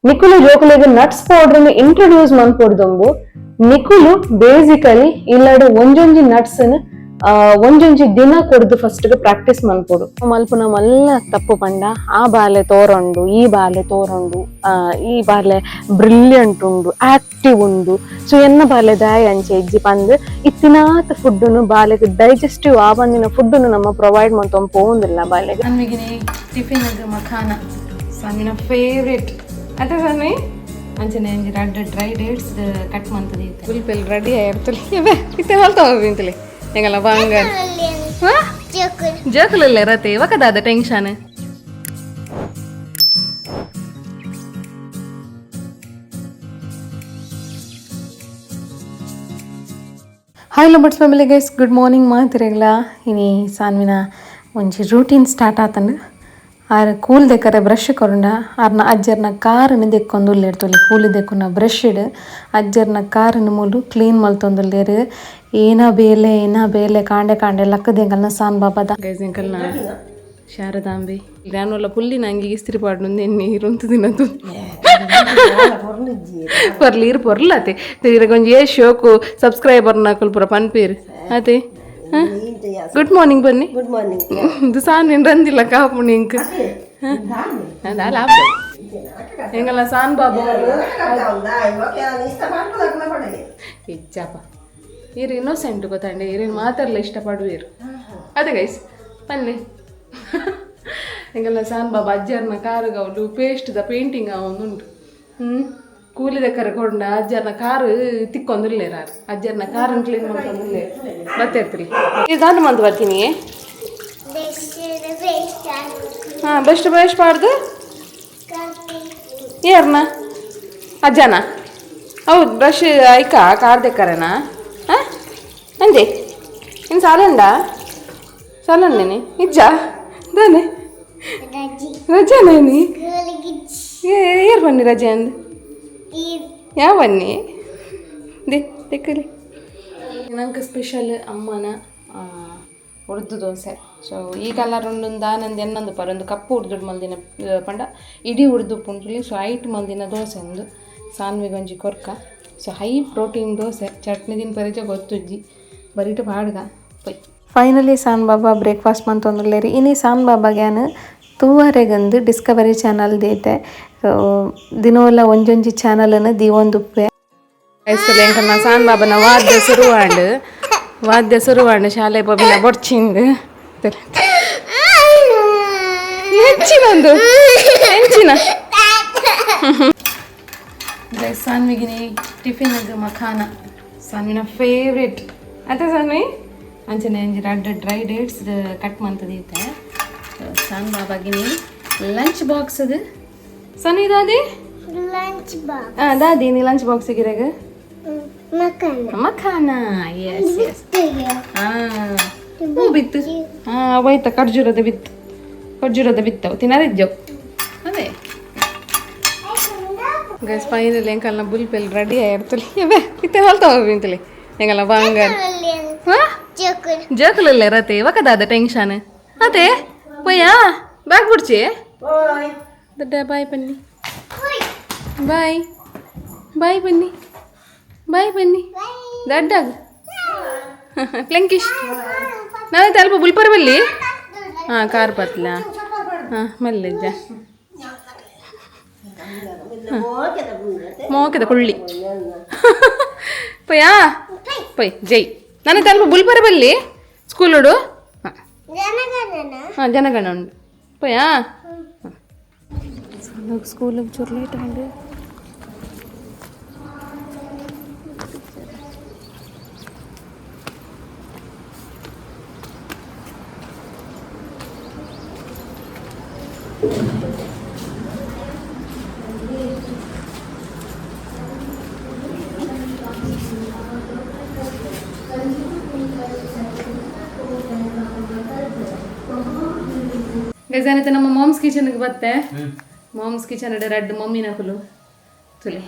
ನಿಕುಲು ಜೋಕುಲೆಗ್ nuts powder introduce ಮನ್ಪೊಡ್ದುಂಬು ನಿಕುಲು ಬೇಸಿಕಲಿ ಇಲ್ಲಡ್ ಒಂಜೊಂಜಿ ನಟ್ಸ್ ಒಂಜೊಂಜಿ ದಿನ ಕೊರ್ದು ಫಸ್ಟ್ ಪ್ರಾಕ್ಟೀಸ್ ಮನ್ಪೊಡು. ಮಲ್ಪುನ ಮಲ್ಲ ತಪ್ಪು ಪಂಡ ಆ ಬಾಲೆ ತೋರೊಂಡು, ಈ ಬಾಲೆ ತೋರೊಂಡು, ಈ ಬಾಲೆ ಬ್ರಿಲಿಯಂಟ್ ಉಂಡು, ಆಕ್ಟಿವ್ ಉಂಡು, ಸೊ ಎನ್ನ ಬಾಲೆ ದಾಯ ಅಂಚೆ ಇಜ್ಜಿ ಪಂದ್ ಇತ್ತಿನಾತ್ ಫುಡ್ನು ಬಾಲೆಗ್ ಡೈಜೆಸ್ಟಿವ್ ಆವಂದಿನ ಫುಡ್ನು ನಮ್ಮ ಪ್ರೊವೈಡ್ ಮಂತೊಂದು ಪೋವೊಂದಿಲ್ಲ ಬಾಲೆಗ್. ಸಾನ್ವಿಗಿನಿ ಟಿಫಿನ್ ಮಖಾನ, ಸಾನ್ವಿನ ಫೇವ್ರೇಟ್ ಅತ್ತೆ ಸಾನ್ವಿ. ಅಂಚನೆ ಒಂಜಿ ರಡ್ಡ್ ಡ್ರೈ ಡೇಟ್ಸ್ ಕಟ್ ಮಂತದ. ಫುಲ್ ರೆಡಿ ಆಯಿರ್ತಲಿ. ಇತ್ತೆ ಮಲ್ತ ಹೋಗ್ಬಿಂತಲಿ ಎಂಗಲ್ಲ ಬಂಗಾರ ಜೋಕುಲಲ್ಲ ರತೆ ಒಕದಾದ tension. Hi lovers family guys, good morning. ಮಾತಿರಗ್ಲ ಇನಿ ಸಾನ್ವಿನ ಒಂಜಿ ರೂಟೀನ್ ಸ್ಟಾರ್ಟ್ ಆತಂಡು. ಆರ್ ಕೂಲ್ ದೆಕ್ಕರೆ ಬ್ರಷ್ ಕೊರುಂಡ ಆರ್ನ ಅಜ್ಜರ್ನ ಕಾರನ್ನು ದೆಕ್ಕೊಂದು ಉಲ್ಲೇರ್. ಕೂಲಿ ದೆಕ್ಕುನ ಬ್ರಷ್ ಇಡ್ ಅಜ್ಜರ್ನ ಕಾರನ್ನು ಮೂಲು ಕ್ಲೀನ್ ಮಲ್ತೊಂದುಲ್ಲೇರು. ಏನ ಬೇಲೆ ಏನ ಬೇಲೆ, ಕಾಂಡೆ ಕಾಂಡೆ ಲಕ್ಕದೆಂಗಲ್ನ ಸಾನ್ ಬಾಬಾದ. ಗೈಸ್, ಎಂಕಲ್ನ ಶಾರದಾಂಬೆ ಗ್ರಾನುಲ ಪುಲ್ಲಿ ನಂಗೆ ಇಸ್ತ್ರಿ ಪಾಡ್ನು ನೀರು ದಿನದ್ದು ಪರ್ಲಿ ಇರು ಪೊರ್ಲತೆ. ಇರಗೊಂಜಿ ಏ ಶೋಕು ಸಬ್ಸ್ಕ್ರೈಬರ್ ನಕುಲ್ ಪೂರ ಪನ್ಪೇರು ಅತೆ. ಗುಡ್ ಮಾರ್ನಿಂಗ್ ಬನ್ನಿ. Good morning. ಇದು ಸಾನ್ ರಂದಿಲ್ಲ ಕಾಪು ನಿಂಕ್ ಅಲ್ಲ. ಎಂಗಲ್ಲ ಸಾನ್ ಬಾಬು ಇಜ್ಜಪ್ಪ. ಇರು ಇನ್ನೋಸೆಂಟ್ ಗೊತ್ತಂಡೆ, ಇರೇನು ಮಾತಾಡಲ್ಲ ಇಷ್ಟಪಡುವಿರು ಅದೇ. ಗೈಸ್ ಬನ್ನಿ, ಎಂಗಲ್ಲ ಸಾನ್ ಬಾಬಾ ಅಜ್ಜರ್ನ ಕಾರುಗವಲು ಪೇಸ್ಟ್ದ ಪೇಂಟಿಂಗ್ ಉಂಟು. ಕೂಲಿದ ಕರೆ ಕೊಡ್ನ ಅಜ್ಜರ್ನ ಕಾರು ತಿಕ್ಕೊಂದಿರ್ಲೇರ, ಅಜ್ಜರ್ನ ಕಾರನ್ನು ಕ್ಲೀನ್ ಮಾಡ್ಕೊಂಡಿರ್ಲೇ ಬರ್ತಾ ಇರ್ತೀರಿ. ಇದು ದಾಂಡು ಮಂತ್ ಬರ್ತೀನಿ. ಹಾಂ, ಬೆಸ್ಟ್ ಬೆಸ್ಟ್ ಪಾಡ್ದು ಏರ್ನ ಅಜ್ಜನ. ಹೌದು, ಬ್ರಷ್ ಐಕ ಕಾರ್ ದೆಕ್ಕರೇನಾ? ಹಾಂ, ಅಂದೆ ಇನ್ನು ಸಾಲಂಡ ಸಾಲಂಡೇನಿ ಇಜ್ಜ ದಾನೆ ರಜಾನೇನಿ? ಏರ್ ಬನ್ನಿ ರಜೆ ಅಂದು ಯಾವ ಬನ್ನಿ ದೆ ತೆಕ್ಕಲಿ. ನಂಗೆ ಸ್ಪೆಷಲ್ ಅಮ್ಮನ ಉರ್ದು ದೋಸೆ. ಸೊ ಈ ಕಲರ್ ಉಂಡು ದಾನಂದು ಎನ್ನಂದು ಪರ ಒಂದು ಕಪ್ಪು ಉರ್ದು ಮಲ್ದಿನ ಪಂಡ ಇಡೀ ಉರ್ದು ಪುಂಟುಲಿ. ಸೊ ಐಟ್ ಮಲ್ದಿನ ದೋಸೆ ಒಂದು ಸಾನ್ವಿಗೆ ಒಂಜಿ ಕೊರ್ಕ. ಸೊ ಹೈ ಪ್ರೋಟೀನ್ ದೋಸೆ, ಚಟ್ನಿ ದಿನ ಪರಿಚಯ ಗೊತ್ತುಜ್ಜಿ ಬರೀಟ ಪಾಡ್ಗ ಪೊಯ್. ಫೈನಲಿ ಸಾನ್ ಬಾಬಾ ಬ್ರೇಕ್ಫಾಸ್ಟ್ ಮಂತೊಂದುಲ್ಲೇರಿ. ಇನಿ ಸಾನ್ ಬಾಬಾಗ್ಯಾನ್ ತೂವರೆಗಂದು ಡಿಸ್ಕವರಿ ಚಾನಲ್ ದೀತೆ. ಸೊ ದಿನೋಲ ಒಂಜೊಂಜಿ ಚಾನಲನ್ನು ದೀವೊಂದುಪ್ಪೆ. ಎಂಕಲ್ನ ಸಾನ್ ಬಾಬನ ವಾದ್ಯ ಶುರುವಾಂಡ್, ವಾದ್ಯ ಶುರುವಾಂಡ್. ಶಾಲೆ ಪೋಪಿನ ಬೊಡ್ಚಿಂದ್ ಎಂಚಿನೊಂದು ಎಂಚಿನ. ಸಾನ್ವಿಗಿನಿ ಟಿಫಿನ್ ಮಖಾನ, ಸಾನ್ವಿನ ಫೇವ್ರೇಟ್ ಅತ್ತೆ ಸಾನ್ವಿ. ಅಂಚನೆ ಒಂಜಿ ರಡ್ಡ್ ಡ್ರೈ ಡೇಟ್ಸ್ ಕಟ್ ಮಂತದೀತೆ. ಸಾನ್ ಬಾಬಾಗಿನಿ ಲಂಚ್ ಬಾಕ್ಸ್ ಅದು. ಸನ್ವಿ ದಾದಿ? Lunch box. ಹಾಂ, ದಾದಿ ನೀ ಲಂಚ್ ಬಾಕ್ಸ್ ಗಿರಾಗ? ಮಕ್ಕಳ. Makhana, yes yes. ಹಾಂ, ಹೂ ಬಿತ್ತು. ಹಾಂ, ಅವೈತ ಖರ್ಜೂರದ ಬಿತ್ತು, ಖರ್ಜೂರದ ಬಿತ್ತವು ತಿನ್ನದಿಜ್ಜವು ಅದೇ. ಗೈಸ್, ಫೈನಲ್ ಎಂಕಲ್ನ ಬುಲ್ಪೆಲ್ ರೆಡಿ ಆಯಿರ್ತಲಿ. ಇತ್ತೆ ಮಲ್ತ ಹೋಗ್ಬಿಂತಲಿ ಎಂಗಲ್ಲ ಬಂಗಾರ ಜೋಕುಲಲ್ಲ ರತೆ ಒಕದಾದ ಟೆನ್ಷನ್ ಅದೇ. ಪೊಯ್ಯಾ ಬ್ಯಾಗ್ ಬುಡ್ಚಿ ದೊಡ್ಡ. ಬಾಯ್ ಬನ್ನಿ, ಬಾಯ್ ಬಾಯ್ ಬನ್ನಿ, ಬಾಯ್ ಬನ್ನಿ ದಡ್ಡಾಗ ಪ್ಲಂಕಿಶ್. ನಾವೈತೆ ಅಲ್ಪ ಬುಲ್ಪರ್ ಬಲ್ಲಿ. ಹಾಂ, ಕಾರ್ ಪತ್ಲ. ಹಾಂ, ಮಲ್ಲೆಜ್ಜ ಮೋಕೆದ ಕುಳ್ಳಿ ಪೊಯ್ಯಾ ಪೊಯ್ ಜೈ. ನಾನು ಅಲ್ಪ ಬುಲ್ಪರ ಬಲ್ಲಿ ಸ್ಕೂಲುಡು. ಹಾಂ ಹಾಂ, ಜನಗಣ ಉಂಡು ಪೊಯ್ಯಾ. ಸ್ಕೂಲಿಗೆ ಚೂರು ಲೇಟ್ ಆಂಡ್. ಗೈಸ್, ಏನೈತೆ ನಮ್ಮ ಮಾಮ್ಸ್ ಕಿಚನ್ಗೆ ಬತ್ತೆ. ಮಾಮ್ಸ್ ಕಿಚನ್ ರಡ್ಡ್ ಮಮ್ಮಿ ನಕುಲು ತುಲಿ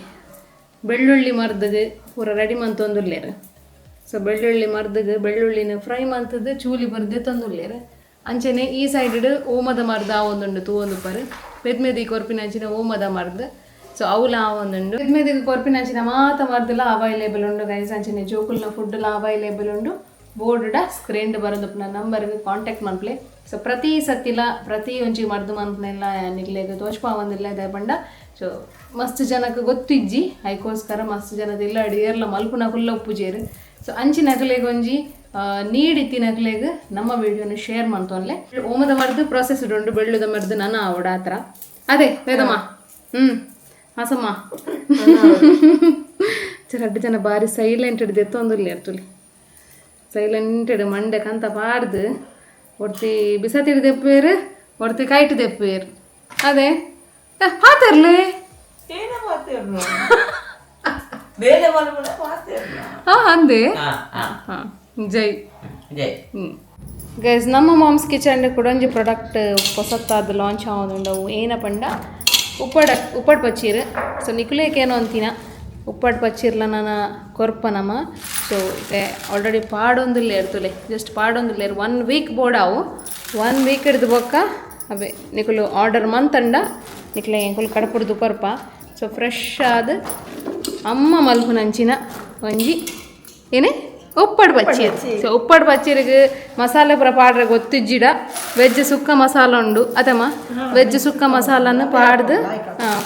ಬೆಳ್ಳುಳ್ಳಿ ಮರ್ದಗ್ ಪೂರ ರೆಡಿ ಮಂತೊಂದುಲ್ಲೇರು. ಸೊ ಬೆಳ್ಳುಳ್ಳಿ ಮರ್ದಗ್ ಬೆಳ್ಳುಳ್ಳಿನ ಫ್ರೈ ಮಂತದ್ದು ಚೂಲಿ ಬರ್ದೆ ತಂದುಲ್ಲೇರು. ಅಂಚನೆ ಈ ಸೈಡ್ ಓಮದ ಮರ್ದ ಒಂದುಂಡು ತೂವೊಂದುಪ್ಪರು. ಪೆದ್ಮೆದಿ ಕೊರ್ಪಿನ ಅಂಚಿನ ಓಮದ ಮರ್ದ್. So అవులా ಆವೊಂದುಂಡು ಇದ್ಮೇದಿಗೆ ಕೊರ್ಪಿನಂಚಿನ ಮಾತ ಮರ್ದಲ ಅವೈಲೇಬಲ್ ಉಂಡು ಗೈಸ್. ಅಂಚನೆ ಜೋಕುಲ್ನ ಫುಡ್ಲ ಅವೈಲೇಬಲ್ ಉಂಡು. ಬೋರ್ಡ್ ಸ್ಕ್ರೀನ್ ಬರೋದಪ್ಪನ ನಂಬರ್ಗೆ ಕಾಂಟ್ಯಾಕ್ಟ್ ಮನ್ಪ್ಲೆ. ಸೊ ಪ್ರತಿ ಸತ್ತಿಲ ಪ್ರತಿ ಒಂಜಿ ಮರ್ದು ಮನ್ಪನೆಲ್ಲ ನಿಗ್ಲೆಗ್ ತೋಚ್ಪಾವಂದಿಲ್ಲ ದಯಪಂಡ. ಸೊ ಮಸ್ತ್ ಜನಕ್ಕೆ ಗೊತ್ತಿಜ್ಜಿ, ಐಕೋಸ್ಕರ ಮಸ್ತ್ ಜನದ ಇಲ್ಲ ಅಡಿಯರ್ಲ ಮಲ್ಪುನ ಕುಲ್ಲ ಉಪ್ಪುಜೇರು. ಸೊ ಅಂಚಿನಕಲೆಗ್ ಒಂಜಿ ನೀಡಿತ್ತಿನಕಲೆಗ್ ನಮ್ಮ ವಿಡಿಯೋನ ಶೇರ್ ಮಂತೊನ್ಲೆ. ಓಮದ ಮರ್ದು ಪ್ರೊಸೆಸ್ ಉಂಡು, ಬೆಳ್ಳುದ ಮರ್ದು ನನ ಆವಡ ಆತರ ಅದೇ ವೇದಮ್ಮ. ಹಾಸಮ್ಮ ರಡ್ಡು ಜನ ಬಾರಿ ಸೈಲೆಂಟ್ ಹಿಡ್ದು ಎತ್ತೊಂದಿಲ್ಲ ಇರ್ತುಲಿ. ಸೈಲೆಂಟ್ ಇಡು ಮಂಡೆ ಕಂತ ಪಾಡ್ದು ಒರ್ತಿ ಬಿಸತಿಡ್ ದೆಪ್ಪೇರು, ಒರ್ತಿ ಕೈಟ್ ದೆಪ್ಪೇರು. ಅದೇ ಪಾತಿರ್ಲಿ. ಹಾ ಅಂದೆ. ಹಾ ಜೈ ಜೈ. ಗೈಸ್, ನಮ್ಮ ಮಾಮ್ಸ್ ಕಿಚನ್ ಕೂಡ ಒಂಜಿ ಪ್ರಾಡಕ್ಟ್ ಹೊಸತ್ತಾದ ಲಾಂಚ್ ಆವೊಂದುಂಡು. ಅವು ಏನ ಪಂಡ ಉಪ್ಪಡ್ ಉಪ್ಪಡ್ ಪಚ್ಚೀರು. ಸೊ ನಿಕುಲೇಕ್ ಏನೋ ಅಂತಿನ ಉಪ್ಪಡ್ ಪಚ್ಚೀರ್ಲ ನನ ಕೊರ್ಪ ನಮ. ಸೊ ಇತ್ತೆ ಆಲ್ರೆಡಿ ಪಾಡೊಂದುಲ್ಲೆ ಇರ್ತುಲೆ, ಜಸ್ಟ್ ಪಾಡೊಂದುಲ್ಲೇರ್. 1 ವೀಕ್ ಬೋಡಾವು. 1 ವೀಕ್ ಹಿಡ್ದು ಬೊಕ್ಕ ಅವೇ ನಿಕುಲು ಆರ್ಡರ್ ಮಂತಂಡ ನಿಕ್ಲೆ ಎಂಕುಲು ಕಡಪುಡ್ದು ಕೊರ್ಪ. ಸೊ ಫ್ರೆಶ್ ಆದ್ ಅಮ್ಮ ಮಲ್ಪುನಂಚಿನ ಒಂಜಿ ಏನೇ ಉಪ್ಪಡ್ ಪಚ್ಚೀರು. ಸೊ ಉಪ್ಪಡ್ ಪಚ್ಚೀರಿಗೆ ಮಸಾಲೆ ಪೂರ ಪಾಡ್ರೆ ಗೊತ್ತಿಜ್ಜಿಡ ವೆಜ್ ಸುಕ್ಕ ಮಸಾಲ ಉಂಡು ಅದಮ್ಮ. ವೆಜ್ ಸುಕ್ಕ ಮಸಾಲನ್ನು ಪಾಡ್ದು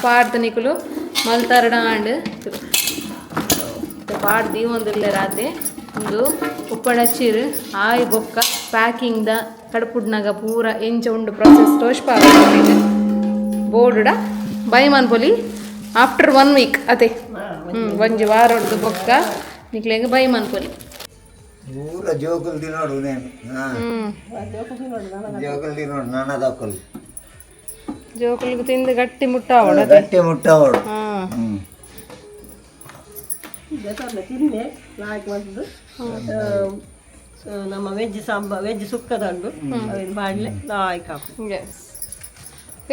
ಪಾಡ್ದು ನಿಕುಲು ಮಲ್ತಾರಡ ಆಂಡ್ ಪಾಡ್ದು ದೀವೊಂದುಲ್ಲೆ ರಾತೆ. ಉಂದು ಉಪ್ಪಡಚ್ಚಿರು ಆಯ್ ಬೊಕ್ಕ ಪ್ಯಾಕಿಂಗ್ ದ ಕಡಪುಡ್ನಾಗ ಪೂರ ಎಂಚ ಉಂಡು ಪ್ರೊಸೆಸ್ ತೋಷ್ಪ ಬೋರ್ಡ ಬೈ ಮನ್ಪೊಲಿ ಆಫ್ಟರ್ 1 ವೀಕ್ ಅತೆ. ಒಂಜಿ ವಾರ ಹೊಡ್ದು ಬೊಕ್ಕ ನಿಕ್ಲೆಗ್ ಬೈ ಮನ್ಪೊಲಿ. ಪೂರ ಜೋಕುಲು ತಿನ್ನೋಡು ನೇನು. ಜೋಕುಲು ತಿನ್ನೋಡು ನಾನದಕ್ಕಲು. ಜೋಕುಲ್ಗ್ ತಿಂದು ಗಟ್ಟಿ ಮುಟ್ಟಾವಡು. ಗಟ್ಟಿ ಮುಟ್ಟಾವಡು. ತಿನ್ನೆ ಲಾಯ್ಕ್ ಬಂದು ನಮ್ಮ ವೆಜ್ ಸಾಂಬಾರ್ ವೆಜ್ ಸುಕ್ಕದಂಡು ಅವೇನು ಬಾಡ್ಲೆ ಲಾಯ್ಕ್ ಹಾಕು.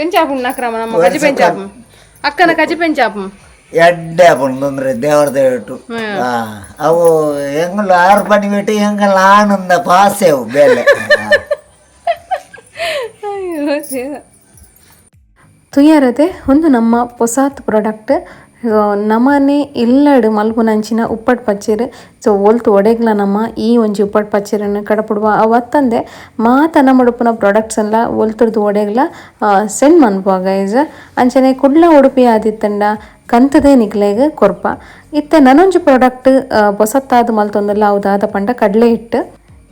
ಎಂಚಾಪುಂಡು ನಕ್ರಮ ನಮ್ಮ ಕಜಿ ಪೆಂಚಾಪು ಅಕ್ಕನ ಕಜಿ ಪೆಂಚಾಪು ಎಡ್ಡೆ ಆಪುಂಡು ತೊಂದರೆ ದೇವರ ದೇವಿಟ್ಟು. ಅವು ಎಂಗಲು ಆರು ಪಣಿ ಬಿಟ್ಟು ಎಂಗಲ್ ಆನಂದ ಪಾಸೆವು ಬೇಲೆ. ತುಯ್ಯರತೆ ಒಂದು ನಮ್ಮ ಪೊಸಾತ್ ಪ್ರಾಡಕ್ಟ್ ನಮನೆ ಇಲ್ಲಡ್ ಮಲ್ಪುನಂಚಿನ ಉಪ್ಪಡ್ ಪಚ್ಚೀರು. ಸೊ ಒಲ್ತು ಒಡೆಗ್ಲ ನಮ್ಮ ಈ ಒಂಜಿ ಉಪ್ಪಡ್ ಪಚ್ಚೀರನ್ನು ಕಡಪುಡುವ ಅವತ್ತಂದೆ ಮಾತ ನಮ್ಮಡುಪುನ ಪ್ರಾಡಕ್ಟ್ಸ್ ಎಲ್ಲ ಒಲ್ತುರ್ದು ಒಡೆಗ್ಲ ಸೆಂಡ್ ಮನ್ಪುವ ಗೈಸ್. ಅಂಚನೆ ಕುಡ್ಲ ಉಡುಪಿ ಆದಿತ್ತಂಡ ಕಂತದೇ ನಿಕ್ಲೆಗ್ ಕೊರ್ಪ. ಇತ್ತೆ ನನೊಂಜಿ ಪ್ರಾಡಕ್ಟ್ ಪೊಸತ್ತಾದ್ ಮಲ್ತೊಂದುಲ್ಲ ಅವು ದಾದ ಪಂಡ ಕಡಲೆ ಹಿಟ್ಟು.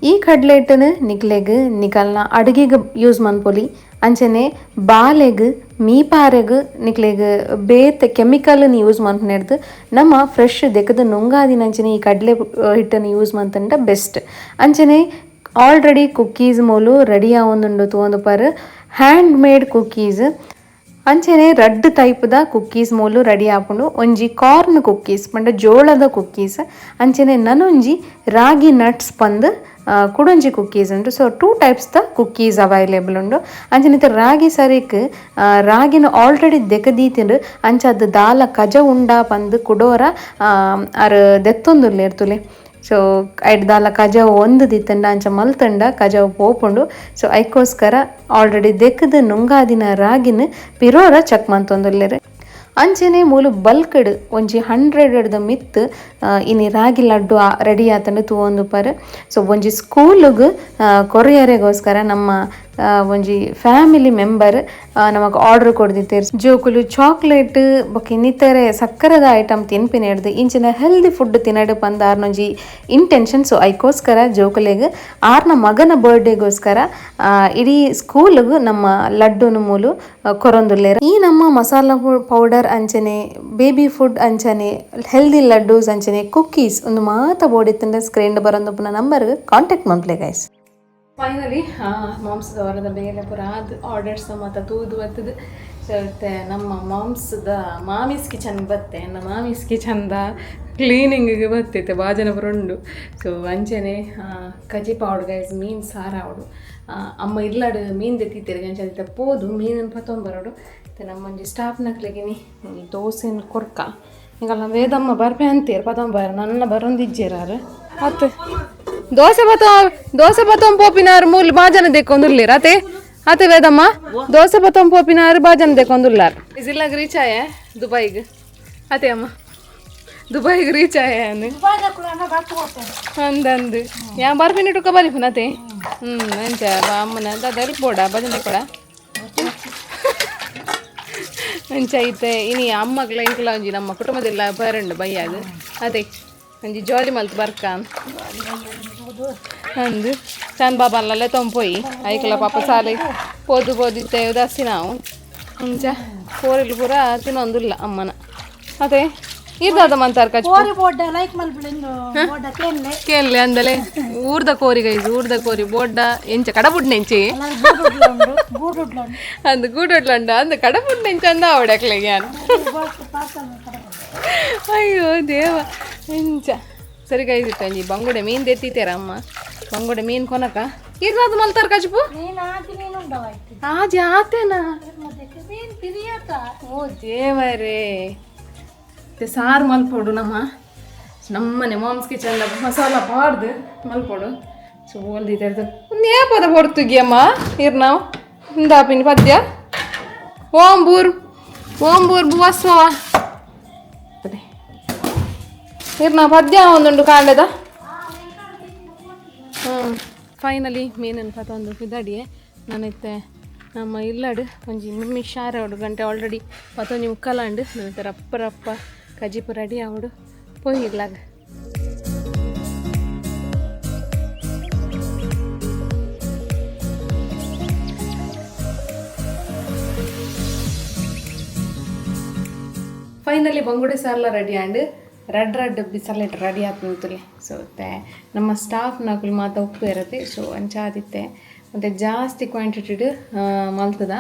ಈ ಕಡಲೆ ಹಿಟ್ಟನ್ನು ನಿಕ್ಲೆಗ್ ನಿಕಲ್ನ ಅಡುಗೆಗೆ ಯೂಸ್ ಮನ್ಪೊಲಿ. ಅಂಚನೆ ಬಾಲೆಗ್ ಮೀಪಾರೆಗ್ ನಿಕ್ಲೆಗ್ ಬೇತೆ ಕೆಮಿಕಲ್ನ ಯೂಸ್ ಮನ್ಪುನೆಡ್ದ್ ನಮ್ಮ ಫ್ರೆಶ್ ದೆಕ್ಕದ ನುಂಗಾದಿನಂಚನೆ ಈ ಕಡಲೆ ಹಿಟ್ಟನ್ನು ಯೂಸ್ ಮಂತಂಡ ಬೆಸ್ಟ್. ಅಂಚನೆ ಆಲ್ರೆಡಿ ಕುಕ್ಕೀಸ್ ಮೂಲು ರೆಡಿ ಆವೊಂದುಂಡು ತೂವೊಂದು per hand made cookies. ಅಂಚನೆ ರಡ್ಡ್ ಟೈಪ್ದ ಕುಕ್ಕೀಸ್ ಮೂಲು ರೆಡಿ ಆಪುಂಡು. ಒಂಜಿ ಕಾರ್ನ್ ಕುಕ್ಕೀಸ್ ಪಂಡ ಜೋಳದ ಕುಕ್ಕೀಸ್, ಅಂಚನೆ ನನೊಂಜಿ ರಾಗಿ ನಟ್ಸ್ ಪಂದ್ ಕುಡೊಂಜಿ ಕುಕ್ಕೀಸ್ ಉಂಡು. ಸೊ 2 ಟೈಪ್ಸ್ ದ ಕುಕ್ಕೀಸ್ ಅವೈಲೇಬಲ್ ಉಂಡು. ಅಂಚನೆ ಇತ್ತೆ ರಾಗಿ ಸರಿಕ್ ರಾಗಿನ ಆಲ್ರೆಡಿ ದೆಕದೀತಿಂಡು ಅಂಚ ಅದು ದಾಲ ಕಜ ಉಂಡಾ ಪಂದ್ ಕುಡೋರ ಅರ್ ದೆತ್ತೊಂದುಲ್ಲೆರ್ ತುಲೆ. ಸೊ ಐಟ್ ದಾಲ ಕಜವು ಒಂದು ದಿತ್ತಂಡ ಅಂಚ ಮಲ್ತಂಡ ಕಜವು ಪೋಪುಂಡು. ಸೊ ಐಕೋಸ್ಕರ ಆಲ್ರೆಡಿ ದೆಕ್ಕದ ನುಂಗಾದಿನ ರಾಗಿನ ಪಿರೋರ ಚೆಕ್ ಮಂತೊಂದುಲ್ಲೆರ್. ಅಂಚನೆ ಮೂಲು ಬಲ್ಕಡ್ ಒಂಜಿ 100 ದ ಮಿತ್ ಇನಿ ರಾಗಿ ಲಡ್ಡು ರೆಡಿ ಆತಂಡು ತೂವೊಂದು ಪರ್. ಸೊ ಒಂಜಿ ಸ್ಕೂಲುಗ್ ಕೊರಿಯರೆಗೋಸ್ಕರ ನಮ್ಮ ಒಂಜಿ ಫ್ಯಾಮಿಲಿ ಮೆಂಬರ್ ನಮಕ್ ಆರ್ಡರ್ ಕೊಡ್ದಿತ್ತೇರ್. ಜೋಕುಲು ಚಾಕ್ಲೇಟ್ ಬೊಕ್ಕ ಇನ್ನಿತರೆ ಸಕ್ಕರೆದ ಐಟಮ್ ತಿನ್ಪಿನ ಹಿಡ್ದು ಇಂಚಿನ ಹೆಲ್ದಿ ಫುಡ್ ತಿನ್ನಡು ಪಂದ್ ಆರ್ನೊಂಜಿ ಇಂಟೆನ್ಷನ್. ಸೊ ಐಕೋಸ್ಕರ ಜೋಕುಲೆಗ್ ಆರ್ನ ಮಗನ ಬರ್ಡೇಗೋಸ್ಕರ ಇಡೀ ಸ್ಕೂಲುಗ್ ನಮ್ಮ ಲಡ್ಡುನು ಮೂಲು ಕೊರೊಂದುಲ್ಲೆರ್. ಈ ನಮ್ಮ ಮಸಾಲ ಪೌಡರ್ ಅಂಚನೆ ಬೇಬಿ ಫುಡ್ ಅಂಚನೆ ಹೆಲ್ದಿ ಲಡ್ಡೂಸ್ ಅಂಚನೆ ಕುಕ್ಕೀಸ್ ಒಂದು ಮಾತ ಬೋಡಿತ್ತಂಡ ಸ್ಕ್ರೀನ್ ಬರೊಂದು ನಂಬರ್ ಕಾಂಟ್ಯಾಕ್ಟ್ ಮನ್ಪ್ಲೆ ಗೈಸ್. ಫೈನಲಿ ಮಾಂಸದ ವಾರದ ಬೇಲೆ ಪೂರ ಆದ್ ಆರ್ಡರ್ಸ್ ಮತ್ತು ತೂದು ಬತ್ತದು. ಸೊ ಇತ್ತೆ ನಮ್ಮ ಮಾಂಸದ ಮಾಮೀಸ್ ಕಿಚನ್ ಬತ್ತೆ, ನಮ್ಮ ಮಾಮೀಸ್ ಕಿಚನ್ದ ಕ್ಲೀನಿಂಗಿಗೆ ಬತ್ತೈತೆ ಬಾಜನ ಪೂರ ಉಂಡು. ಸೊ ಅಂಚನೆ ಕಜಿಪ ಆವಡು ಗೈಸ್, ಮೀನು ಸಾರು ಆವಡು. ಅಮ್ಮ ಇಲ್ಲಡು ಮೀನು ದೆತ್ತಿತ್ತೇರು ಅಂಚ ಅದಿತ್ತೆ ಪೋದು ಮೀನನ್ನು ಪತ್ತೊಂಬರೋಡು. ಮತ್ತು ನಮ್ಮೊಂಜಿ ಸ್ಟಾಫ್ನಕ್ಲೆಗಿನಿ ದೋಸೆನ ಕೊರ್ಕ ಈಗಲ್ಲ ವೇದಮ್ಮ ಬರ್ಪೆ ಅಂತೀರ್ ಪತ್ತೊಂಬಾರ ನನ್ನ ಬರೊಂದಿಜ್ಜೇರಾರು ಅತ್ತೆ ದೋಸೆ ಬತ್ತೋ ದೋಸೆ ಬತ್ತೊಂಬ ಪೋಪಿನಾರು ಮೂಲು ಬಾಜನ ದೆಕ್ಕೊಂದುಲ್ಲೇರ ಅತೆ ಆತೆ ವೇದಮ್ಮ ದೋಸೆ ಪತ್ತೊಂದು ಪೋಪಿನಾರು ಬಾಜನ್ ದೇಕೊಂದುಲ್ಲಾರ್ ಇಜಿಲ್ಲಾಗ ರೀಚ್ ಆಯ ದುಬೈಗೆ. ಅದೇ ಅಮ್ಮ, ದುಬೈಗೆ ರೀಚ್ ಆಯ ಅಂದಂದು ಯಾ ಬರ್ಪಿನಿ ಟುಕ್ಕ ಬರಿ ಪುನತೆ. ಅಂಚ ಅಮ್ಮನ ದಾದ ಬೋಡ ಭಜನೆ ಕೊಡ ಅಂಚ ಐತೆ. ಇನಿ ಅಮ್ಮಗ್ಲ ಇಂಕ್ಲ ಒಂಜಿ ನಮ್ಮ ಕುಟುಂಬದೆಲ್ಲ ಬರಂಡು ಬಯ್ಯಾಗ. ಅದೇ ಒಂಜಿ ಜಾಲಿ ಮಲ್ತ್ ಬರ್ಕ ಅಂದು ಚಾಂದ್ ಬಾಬಾ ಅಲ್ಲಲ್ಲೇ ತೊಂಪೋಯಿ ಐಕ್ಲ ಪಾಪ ಸಾಲೆ ಪೋದು ಪೋದಿತ್ತೆ ಉದಾಸಿ ನಾವು. ಅಂಚ ಕೋರಿಲ್ ಪೂರ ತಿನ್ನೊಂದುಲ್ಲ ಅಮ್ಮನ. ಅದೇ ಇರ್ದಾದ ಮಂತಾರ ಕಚ್ ಕೇನ್ಲೆ ಅಂದಲೆ ಊರ್ದ ಕೋರಿ ಗೈಸ್, ಊರ್ದ ಕೋರಿ ಬೋಡ್ಡ ಎಂಚ ಕಡಬುಡ್ ನೆಂಚಿ ಅಂದ್ ಗೂಡೊಡ್ಲಂಡ ಅಂದ್ ಕಡಬುಡ್ ನೆಂಚ ಅಂದ ಅವಡಕ್ಲೆ ಯಾನ್. ಅಯ್ಯೋ ದೇವ ಎಂಚ ಸರಿ ಗೈಸ್. ಇಟ್ಟಂಜಿ ಬಂಗುಡೆ ಮೀನ್ ದೆತ್ತಿತ್ತೇರ ಅಮ್ಮ, ಬಂಗುಡೆ ಮೀನ್ ಕೊನಕ ಇರ್ದಾದ ಮಲ್ತಾರ ಕಚ್ಪು ಆಜಿ ಆತೇನಾ. ಓ ದೇವರೇ, ಸಾರು ಮಲ್ಪೊಡು ನಮ್ಮ ನಮ್ಮನೆ ಮಾಮ್ಸ್ ಕಿಚನ್ ಮಸಾಲ ಬಾರ್ದು ಮಲ್ಪೊಡು. ಸೊ ಓಲ್ದಿತ್ತೆ ಒಂದು ಏಪದ ಹೊಡ್ತುಗಿ ಅಮ್ಮ ಇರ್ ನಾವು ಇಂದಾಪಿನ ಪದ್ಯ ಓಂ ಬೂರ್ ಓಂ ಬೂರ್ ಬುವಸ್ವವ ಇರ್ ನಾವು ಪದ್ಯ ಒಂದುಂಡು ಕಾಂಡದ. ಫೈನಲಿ ಮೀನನ್ನು ಪತೊಂದು ಪಿದಡಿಯೆ ನಾನಿತ್ತೆ ನಮ್ಮ ಇಲ್ಲಡು ಒಂಜಿ ನಿಮ್ಮಿ ಶಾರ ಗಂಟೆ ಆಲ್ರೆಡಿ ಪತ್ತೊಂಜಿ ಮುಕ್ಕಲಾಂಡು. ನನತ್ತೆ ರಪ್ಪ ರಪ್ಪ ಕಜಿಪು ರೆಡಿ ಆವಡು ಪೋಯಿ ಇಲ್ಲಾಗ. ಫೈನಲಿ ಬಂಗುಡೆ ಸಾರ್ಲ ready and red red ಬಿಸಲೆಟ್ ready ಆತ್ಮಂತುಲೆ. So ತೆ ನಮ್ಮ ಸ್ಟಾಫ್ ನಕುಲು ಮಾತ ಉಪ್ಪು ಇರತ್ತೆ. ಸೊ ಅಂಚಾದಿತ್ತೆ ಮತ್ತು ಜಾಸ್ತಿ ಕ್ವಾಂಟಿಟಿಡ್ ಮಲ್ತದ.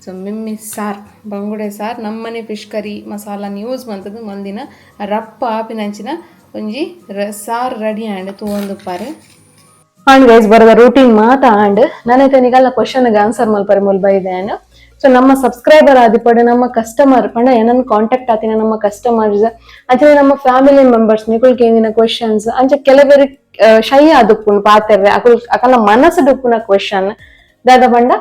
ಸೊ ಮಿಮ್ಮಿ ಸಾರ್ ಬಂಗುಡೆ ಸಾರ್ ನಮ್ಮನೆ ಫಿಶ್ ಕರಿ ಮಸಾಲಾನ ಯೂಸ್ ಮಂತದ್ದು ಮಂದಿನ ರಪ್ಪ ಆಪಿನಂಚಿನ ಒಂಜಿ ಸಾರ್ ರೆಡಿ ಆಂಡ್ ತೂವೊಂದುಪ್ಪಾರು. ಆಂಡ್ ಗೈಸ್ ಬರದ ರೂಟೀನ್ ಮಾತ ಆಂಡ್ ನನಗೆ ನಿಗಲ್ಲ ಕ್ವಶನ್ ಆನ್ಸರ್ ಮಲ್ಪರೆ ಮುಲ್ ಬೈದೇನು. ಸೊ ನಮ್ಮ ಸಬ್ಸ್ಕ್ರೈಬರ್ ಆದಿಪಡೆ ನಮ್ಮ ಕಸ್ಟಮರ್ ಪಂಡ ಏನನ್ನ ಕಾಂಟ್ಯಾಕ್ಟ್ ಆತಿನ ನಮ್ಮ ಕಸ್ಟಮರ್ಸ್ ಅಂಚನೆ ನಮ್ಮ ಫ್ಯಾಮಿಲಿ ಮೆಂಬರ್ಸ್ ನಿಕುಲ್ ಕೇಂದಿನ ಕ್ವಶನ್ಸ್ ಅಂಚ ಕೆಲವರು ಶೈ ಆದುಪ್ಪುಂಡು ಪಾತೆರ್ರೆ ಅಕುಲ್ ಅಕಲ್ನ ಮನಸ್ಸು ಡುಪ್ಪುನ ಕ್ವಶನ್ ದಾದ ಪಂಡ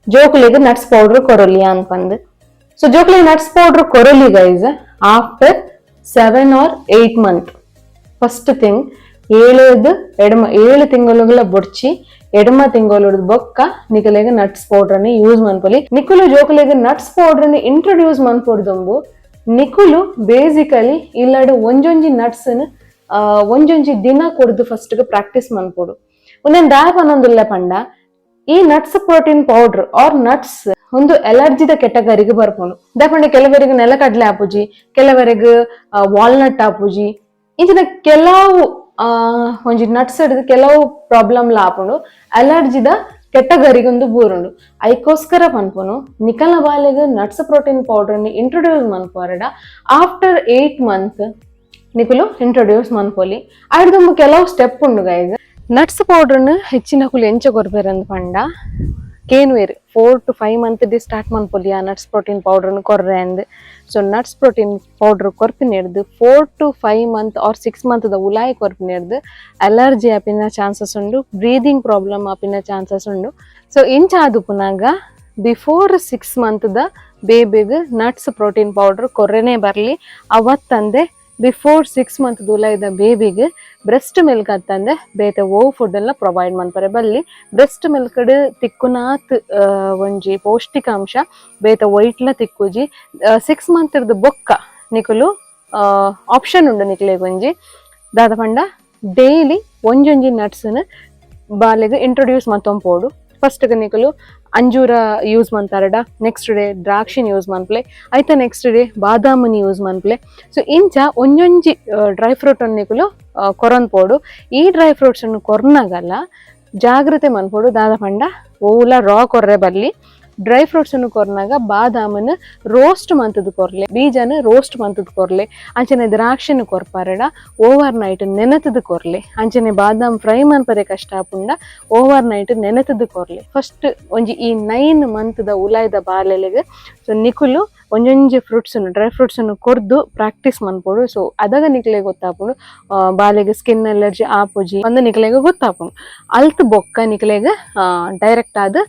ಜೋಕುಲಿಗೆ ನಟ್ಸ್ ಪೌಡರ್ ಕೊರೊಲಿ ಅನ್ಪಂದು. ಸೊ ಜೋಕುಲಿಗೆ ನಟ್ಸ್ ಪೌಡರ್ ಕೊರೊಲಿ guys after 7 or 8 month. First thing ಏಳೇದು ಎಡಮ 7 ತಿಂಗಳುಗಳ ಬೊಡ್ಚಿ ಎಡಮ ತಿಂಗಳು ಬೊಕ್ಕ ನಿಕಲೆಗ್ ನಟ್ಸ್ ಪೌಡರ್ ನಿ ಯೂಸ್ ಮನ್ಪೊಲಿ. ನಿಕುಲು ಜೋಕುಲೆಗ್ ನಟ್ಸ್ ಪೌಡರ್ ನಿ ಇಂಟ್ರೊಡ್ಯೂಸ್ ಮನ್ಪೊಡ್ದೊಂಬು ನಿಕುಲು ಬೇಸಿಕಲಿ ಇಲ್ಲಡು ಒಂಜೊಂಜಿ ನಟ್ಸ್ ಒಂಜೊಂಜಿ ದಿನ ಕೊಡ್ದು ಫಸ್ಟ್ ಪ್ರಾಕ್ಟೀಸ್ ಮನ್ಪೊಡು. ಒಂದೊಂದು ದಾಯ ಪನೊಂದುಲ್ಲ ಪಂಡ ಈ nuts protein powder or nuts ಒಂದು ಎಲರ್ಜಿದ ಕೆಟಗರಿಗೆ ಬರ್ಪುಂಡು. ದಾಪಂಡ ಕೆಲವರಿಗೆ ನೆಲಕಡ್ಲೆ ಆಪುಜಿ, ಕೆಲವರಿಗೆ ವಾಲ್ನಟ್ ಆಪುಜಿ, ಇಂಚಿನ ಕೆಲವು ಒಂಜಿ ನಟ್ಸ್ ಕೆಲವು ಪ್ರಾಬ್ಲಮ್ ಲ ಆಪುಂಡು ಅಲರ್ಜಿದ ಕೆಟಗರಿಗೆ ಒಂದು ಬೂರುಂಡು. ಐಕೋಸ್ಕರ ಪನ್ಪುನು ನಿಕಲ ಬಾಲೆಗ್ nuts protein powder ನಿ ಇಂಟ್ರೊಡ್ಯೂಸ್ ಮನ್ಪುವರಡ ಆಫ್ಟರ್ 8 ಮಂತ್ ನಿಕುಲು ಇಂಟ್ರೊಡ್ಯೂಸ್ ಮನ್ಪೊಲಿ. ಐಡ್ದುಂಬು ಕೆಲವು ಸ್ಟೆಪ್ ಉಂಡು ಗೈಸ್. ನಟ್ಸ್ ಪೌಡರ್ನ ಹೆಚ್ಚಿನಕುಲು ಎಂಚ ಕೊರ್ಪೆರಂದ್ ಪಂಡ ಕೇನ್ವೇರ್ 4 to 5 month the start ಮನ್ಪೊಲಿ ಆ ನಟ್ಸ್ ಪ್ರೋಟೀನ್ ಪೌಡರ್ನ ಕೊರ್ರೆ ಅಂದ್. So nuts protein powder ಕೊರ್ಪಿನೆಡ್ದು 4 to 5 month or 6 month the ಉಲಾಯಿ ಕೊರ್ಪಿನೆಡ್ದು allergy ಆಪಿನ chances ಉಂಡು, ಬ್ರೀದಿಂಗ್ ಪ್ರಾಬ್ಲಮ್ ಆಪಿನ ಚಾನ್ಸಸ್ ಉಂಡು. ಸೊ ಇಂಚ ಆದುಪ್ಪುನಾಗ before 6 month the ಬೇಬಿಗ್ nuts protein powder ಕೊರ್ರೆನೆ ಬರಲಿ. ಅವತ್ತಂದೆ ಬಿಫೋರ್ 6 ಮಂತ್ ದುಲೈದ ಬೇಬಿಗ್ ಬ್ರೆಸ್ಟ್ ಮಿಲ್ಕ್ ಅತ್ತಂದೆ ಬೇತೆ ಓ ಫುಡ್ ಎಲ್ಲ ಪ್ರೊವೈಡ್ ಮನ್ಪರೆ ಬಲ್ಲಿ. ಬ್ರೆಸ್ಟ್ ಮಿಲ್ಕ್ ತಿಕ್ಕುನಾತ್ ಒಂಜಿ ಪೌಷ್ಟಿಕಾಂಶ ಬೇತೆ ವೈಟ್ಲ ತಿಕ್ಕುಜಿ. 6 ಮಂತ್ ಇರ್ದು ಬೊಕ್ಕ ನಿಕುಲು ಆಪ್ಷನ್ ಉಂಡು ನಿಕ್ಲೆಗ್ ಒಂಜಿ ದಾದ ಪಂಡ ಡೈಲಿ ಒಂಜೊಂಜಿ ನಟ್ಸ್ನ್ ಬಾಲೆಗ್ ಇಂಟ್ರೊಡ್ಯೂಸ್ ಮಲ್ತೊಂಪೋಡು. ಫಸ್ಟ್ ನಿಕುಲು ಅಂಜೂರ ಯೂಸ್ ಮಂತಾರಡ, ನೆಕ್ಸ್ಟ್ ಡೇ ದ್ರಾಕ್ಷಿನ ಯೂಸ್ ಮನ್ಪ್ಲೆ, ಐತ ನೆಕ್ಸ್ಟ್ ಡೇ ಬಾದಾಮನ್ ಯೂಸ್ ಮನ್ಪ್ಲೆ. ಸೊ ಇಂಚ ಒಂಜೊಂಜಿ ಡ್ರೈ ಫ್ರೂಟ್ ನಿಕುಲು ಕೊರೊಂದ್ ಪೋಡು. ಈ ಡ್ರೈ ಫ್ರೂಟ್ಸ್ ಅನ್ನು ಕೊರ್ನಾಗಲ್ಲ ಜಾಗ್ರತೆ ಮನ್ಪೋಡು. ದಾದ ಪಂಡ ಓಲ ರಾ ಕೊರ್ರೆ ಬರ್ಲಿ. ಡ್ರೈ ಫ್ರೂಟ್ಸ್ ಅನ್ನು ಕೊರ್ನಾಗ ಬಾದಾಮನ್ ರೋಸ್ಟ್ ಮಂತದ ಕೊರ್ಲೆ, ಬೀಜನ ರೋಸ್ಟ್ ಮಂತದ ಕೊರ್ಲೆ, ಅಂಚನೆ ದ್ರಾಕ್ಷಿನ ಕೊರ್ಪಾರಡ ಓವರ್ ನೈಟ್ ನೆನತದ ಕೊರ್ಲೆ, ಅಂಚನೆ ಬಾದಾಮ್ ಫ್ರೈ ಮನ್ಪರೆ ಕಷ್ಟ ಆಪುಂಡ ಓವರ್ ನೈಟ್ ನೆನತದ ಕೊರ್ಲೆ. ಫಸ್ಟ್ ಒಂಜಿ ಈ 9 ಮಂತ್ ದ ಉಲಾಯ್ದ ಬಾಲೆಲೆಗ್ ಸೊ ನಿಕುಲು ಒಂಜೊಂಜಿ fruits dry fruits ಕೊರ್ದು ಪ್ರಾಕ್ಟೀಸ್ ಮನ್ಪೊಡು. ಸೊ ಅದಾಗ ನಿಕ್ಲೆಗ್ ಗೊತ್ತಾಪುಂಡು ಬಾಲೆಗ್ ಸ್ಕಿನ್ ಅಲರ್ಜಿ ಆಪುಜಿ ಅಂದ್ ನಿಕ್ಲೆಗ್ ಗೊತ್ತಾಪುಂಡು. ಅಲ್ತ್ ಬೊಕ್ಕ ನಿಕ್ಲೆಗ್ ಡೈರೆಕ್ಟ್ ಆದ್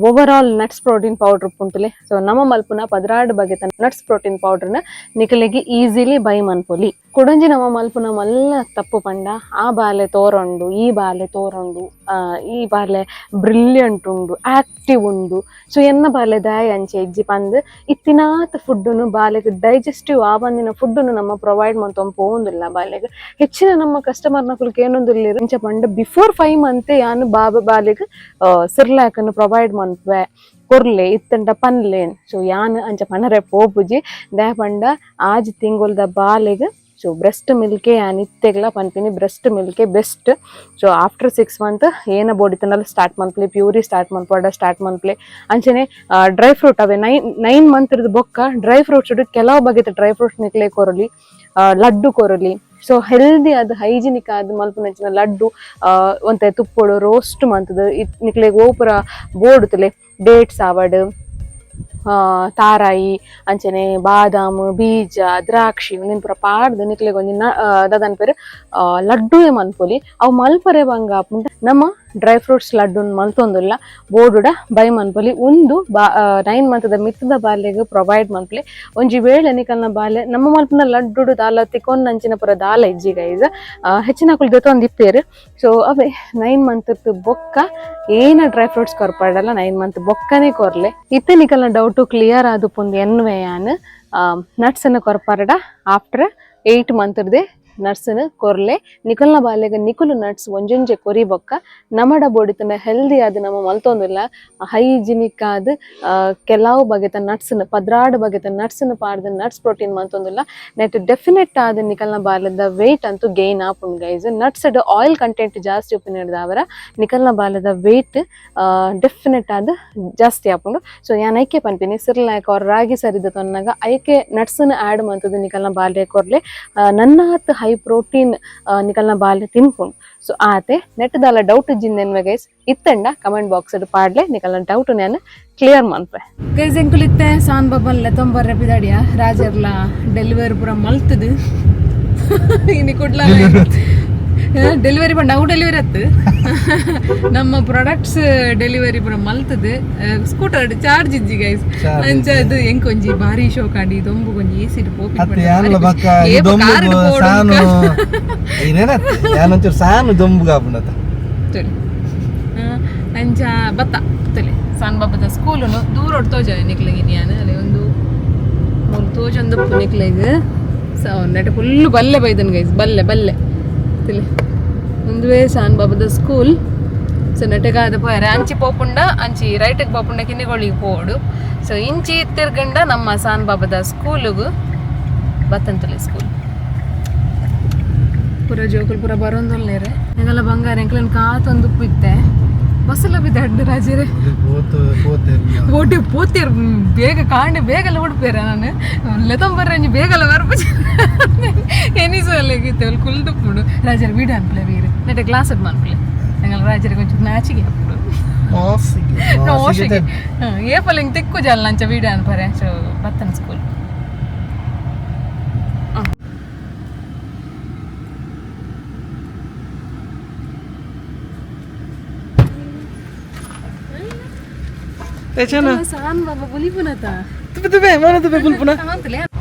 over all nuts protein powder ಉಪ್ಪುಂತುಲೆ. So ನಮ ಮಲ್ಪುನ 12 ಬಗೆತ ನಟ್ಸ್ ಪ್ರೋಟೀನ್ ಪೌಡರ್ನ ನಿಕ್ಲೆಗ್ ಈಸಿಲಿ ಬೈ ಮನ್ಪೊಲಿ. ಕುಡೊಂಜಿ ನಮ ಮಲ್ಪುನ ಮಲ್ಲ ತಪ್ಪು ಪಂಡ ಆ ಬಾಲೆ ತೋರೊಂಡು, ಈ ಬಾಲೆ ತೋರೊಂಡು, ಈ ಬಾಲೆ ಬ್ರಿಲಿಯಂಟ್ ಉಂಡು, ಆಕ್ಟಿವ್ ಉಂಡು, ಸೊ ಎನ್ನ ಬಾಲೆ ದಾಯ ಅಂಚೆ ಇಜ್ಜಿ ಪಂದ್ ಇತ್ತಿನಾತ್ ಫುಡ್ಡುನು ಬಾಲೆಗ್ ಡೈಜೆಸ್ಟಿವ್ ಆವಂದಿನ ಫುಡ್ಡುನು ನಮ್ಮ ಪ್ರೊವೈಡ್ ಮಂತೊಂದು ಪೋವೊಂದುಲ್ಲ ಬಾಲೆಗ್. ಹೆಚ್ಚಿನ ನಮ್ಮ ಕಸ್ಟಮರ್ ನಕುಲು ಕೇನೊಂದುಲ್ಲೆರ್ ಇಂಚ ಪಂಡ ಬಿಫೋರ್ 5 ಮಂತ್ ಯಾನ್ ಬಾಬ ಬಾಲೆಗ್ ಸಿರ್ಲಾಕ್ ಪ್ರೊವೈಡ್ ಮನ್ಪುವೆ ಕೊರ್ಲೆ ಇತ್ತಂಡ ಪನ್ಲೆ. ಸೊ ಯಾನ್ ಅಂಚ ಪನರೆ ಪೋಪುಜಿ. ದಾಯೆ ಪಂಡ 6 ತಿಂಗೊಲ್ದ ಬಾಲೆಗ್ ಸೊ ಬ್ರೆಸ್ಟ್ ಮಿಲ್ಕೆ ಯಾನ್ ಇತ್ತೆಗ್ಲ ಪನ್ಪಿನಿ, ಬ್ರೆಸ್ಟ್ ಮಿಲ್ಕೆ best. So after 6 month ಏನ ಬೋಡಿತ್ತಂಡಲ ಸ್ಟಾರ್ಟ್ ಮನ್ಪುಲೆ, ಪ್ಯೂರಿ ಸ್ಟಾರ್ಟ್ ಮನ್ಪೊಡ ಸ್ಟಾರ್ಟ್ ಮನ್ಪುಲೆ. ಅಂಚನೆ ಡ್ರೈ ಫ್ರೂಟ್ ಅವೆ 9 ಮಂತ್ ಬೊಕ್ಕ ಡ್ರೈ ಫ್ರೂಟ್ಸ್ ಕೆಲವು ಬಗೆತ ಡ್ರೈ ಫ್ರೂಟ್ಸ್ ನಿಕ್ಲೆ ಕೊರೊಲಿ, ಲಡ್ಡು ಕೊರೊಲಿ. ಸೊ ಹೆಲ್ದಿ ಆದ್ ಹೈಜಿನಿಕ್ ಆದ್ ಮಲ್ಪುನಂಚಿನ ಲಡ್ಡು ಒಂತೆ ತುಪ್ಪೊಡು ರೋಸ್ಟ್ ಮಂತುದು ನಿಕ್ಲೆಗ್ ಓಪುರ ಬೋಡುತ್ತಲೆ ಡೇಟ್ಸ್ ಆವಡ್, ತಾರಾಯಿ ಅಂಚನೆ ಬಾದಾಮ್ ಬೀಜ ದ್ರಾಕ್ಷಿ ಉಂದೆನ್ ಪೂರ ಪಾಡ್ದ್ ನಿಕ್ಲೆಗ್ ಒಂಜಿ ದಾದ ಪನ್ಪೆರ್ ಲಡ್ಡುವೆ ಮನ್ಪೊಲಿ. ಅವು ಮಲ್ಪರೆ ಬಂಗ ಆಪುಂಡ ನಮ ಡ್ರೈ ಫ್ರೂಟ್ಸ್ ಲಡ್ಡುನ್ ಮಲ್ತೊಂದುಲ್ಲ, ಬೋಡುಡ ಬೈ ಮನ್ಪೊಲಿ. ಉಂದು 9 ಮಂತ್ ದ ಮಿತ್ತದ ಬಾಲೆಗ್ ಪ್ರೊವೈಡ್ ಮನ್ಪುಲೆ. ಒಂಜಿ ವೇಳೆ ನಿಕಲ್ನ ಬಾಲೆ ನಮ್ಮ ಮಲ್ಪುನ ಲಡ್ಡುಡು ದಾಲ ತಿಕೊಂದಂಚಿನ ಪೂರ ದಾಲ ಇಜ್ಜಿ ಗೈಸ್, ಹೆಚ್ಚಿನಕುಲು ದೆತೊಂದು ಇಪ್ಪೆರ್. ಸೊ ಅವೇ 9 ಮಂತ್ ಬೊಕ್ಕ ಏನ ಡ್ರೈ ಫ್ರೂಟ್ಸ್ ಕೊರ್ಪಾಡಲ್ಲ, 9 ಮಂತ್ ಬೊಕ್ಕನೆ ಕೊರ್ಲೆ. ಇತ್ತೆ ನಿಕಲ್ನ ಡೌಟು ಕ್ಲಿಯರ್ ಆದುಪ್ಪುಂದು ಎನ್ನುವೆ ಯಾನ್. ನಟ್ಸ್ ನ್ ಕೊರ್ಪಾರಡ ಆಫ್ಟರ್ 8 ಮಂತ್ ರ್ದೆ ನಟ್ಸ್ ನ್ ಕೊರ್ಲೆ. ನಿಕಲ್ನ ಬಾಲೆಗ್ ನಿಕುಲು ನಟ್ಸ್ ಒಂಜೊಂಜೆ ಕೊರಿ ಬೊಕ್ಕ ನಮಡ ಬೋಡಿತುಂಡ ಹೆಲ್ದಿ ಆದ್ ನಮ ಮಲ್ತೊಂದುಲ್ಲ ಹೈಜಿನಿಕ್ ಆದ್ ಕೆಲವು ಬಗೆತ ನಟ್ಸ್ ನ್ 12 ಬಗೆತ ನಟ್ಸ್ ನ್ ಪಾಡ್ದ್ ನಟ್ಸ್ ಪ್ರೋಟೀನ್ ಮಲ್ತೊಂದುಲ್ಲ. ನೆಟ್ ಡೆಫಿನೆಟ್ ಆದ್ ನಿಕಲ್ನ ಬಾಲೆದ ವೆಯ್ಟ್ ಅಂತೂ ಗೈನ್ ಆಪುಂಡು ಗೈಸ್. ನಟ್ಸ್ ಡ್ ಆಯಿಲ್ ಕಂಟೆಂಟ್ ಜಾಸ್ತಿ ಉಪ್ಪುನೆಡ್ದಾವರ ನಿಕಲ್ನ ಬಾಲೆದ ವೆಯ್ಟ್ ಡೆಫಿನೆಟ್ ಆದ್ ಜಾಸ್ತಿ ಆಪುಂಡು. ಸೊ ಯಾನ್ ಐಕೆ ಪನ್ಪಿನಿ ಸಿರ್ಲಾಕ್ ಆರ್ ರಾಗಿ ಸರಿದ ತೊನ್ನಗ ಐಕೆ ನಟ್ಸ್ ನ್ ಆಡ್ ಮಂತುದು ನಿಕಲ್ನ ಬಾಲ್ಯ ಕೊರ್ಲೆ, ನನ್ನಾತ್ ಹೈ ಪ್ರೋಟೀನ್ ನಿಕಲ್ನ ಬಾಲ್ಯ ತಿನ್ಪುಂಡು. ಸೊ ಆತೆ ನೆಟ್ ದಾಲ ಡೌಟ್ ಇಜ್ಜಿಂದೆನ್ವೆ ಗೈಸ್, ಇತ್ತಂಡ ಕಮೆಂಟ್ ಬಾಕ್ಸ್ ಪಾಡ್ಲೆ, ನಿಕಲ್ನ ಡೌಟ್ ನಾನು ಕ್ಲಿಯರ್ ಮನ್ಪೆ ಗೈಸ್. ಎಂಕುಲಿತ್ತೆ ಸಾನ್ ಬಾಬನ್ ಲೆತೊಂಬರ್ರೆ ಪಿದಾಡಿಯ, ರಾಜರ್ಲ ಡೆಲಿವರಿ ಪೂರ ಮಲ್ತದು ಇನಿ ಕುಡ್ಲ ಡೆಲಿವರಿ ಪಂಡ ಅವು ಡೆಲಿವರಿ ಅತ್ತು, ನಮ್ಮ ಪ್ರಾಡಕ್ಟ್ಸ್ ಡೆಲಿವರಿ ಪೂರ ಮಲ್ತದು. ಸ್ಕೂಟರ್ ಚಾರ್ಜ್ ಇಜ್ಜಿ ಗೈಸ್, ಅಂಚ ಅದು ಎಂಕ್ ಒಂಜಿ ಭಾರಿ ಶೋಕ್ ಆಂಡ್. ದೊಂಬು ಒಂಜಿ ಎಸಿ ಅತ್ತೆ ಯಾನ್ಲ ಬಕ್ಕ ಈ ದೊಂಬುಗು ಸಾನು ಏನೇನತ್ತೆ ಯಾನೊಂಚೂರು ಸಾನು ದೊಂಬುಗು ಆಪುಂಡತ. ಅಂಚ ಬತ್ತ ತಲೆ ಸಾನ್ ಬಾಬದ ಸ್ಕೂಲುನು ದೂರ ತೋಜ ನಿಕ್ಲೆಗ್ ಯಾನ್ ಅಲೆ ಒಂದು ಮೂಲು ತೋಜೊಂದುಪ್ಪು ನಿಕ್ಲೆಗ್. ಸೊ ನೆಟ್ ಫುಲ್ಲು ಬಲ್ಲೆ ಬೈದನ್ ಗೈಸ್, ಬಲ್ಲೆ ಬಲ್ಲೆ ತಿಳಿ ಒಂದುವೇ ಸಾನ್ ಬಾಬದ ಸ್ಕೂಲ್. ಸೊ ನೆಟಗಾದ ಪೋಯರೆ ಅಂಚಿ ಪೋಪುಂಡ, ಅಂಚಿ ರೈಟಿಗೆ ಪೋಪುಂಡ ಕಿನ್ನಿಗೋಳಿಗೆ ಪೋಡು. ಸೊ ಇಂಚಿ ತಿರ್ಗಂಡ ನಮ್ಮ ಸಾನ್ ಬಾಬದ ಸ್ಕೂಲುಗು ಬತ್ತಂತಲೆ ಸ್ಕೂಲ್ ಪೂರ ಜೋಕುಲು ಪೂರ ಬರೋಂದೊಲ್ಲೇರೆ. ಎಂಗಲ ಬಂಗಾರ ಎಂಕ್ಲೆನ್ ಕಾತೊಂದು ಇತ್ತೆ ಬಸ್ಸೆಲ್ಲ ಬಿದ್ದಾಡ್ದು ರಾಜರೇ. ಓಟಿ ಪೋತೇರು ಬೇಗ ಕಾಂಡೆ ಬೇಗಲ್ಲ ಉಡ್ಪೇರ ನಾನು ಲೆತೊಂಬರ್ರೆ ಒಂಜಿ ಬೇಗಲ ಬರ್ಪು ಎನಿಸು ಅಲ್ಲೆಗಿತ್ತೆ ಅಲ್ಲಿ ಕುಲ್ದುಪ್ಪುಡು. ರಾಜರ ವೀಡಿಯೋ ಅನ್ಪಲೆ ವೀರು ನೆಟ್ಟೆ ಗ್ಲಾಸ್ ಮನ್ಪಲೆ ಎಂಗಲ ರಾಜರಿಗೆ ಒಂಚೂರು ನಾಚಿಗೆ ಅಪ್ಪುಡು ನೋಶಿಗೆ ಏಪಲ್ ಹಿಂಗೆ ತಿಕ್ಕು ಜಲ್ಲ ಅಂಚ ವೀಡಿಯೋ ಅನ್ಪರೆ. ಸೊ ಬತ್ತನ ಸ್ಕೂಲ್ ಸಾನ್ ಬಾಬಾ ಬುಲಿಪುನತ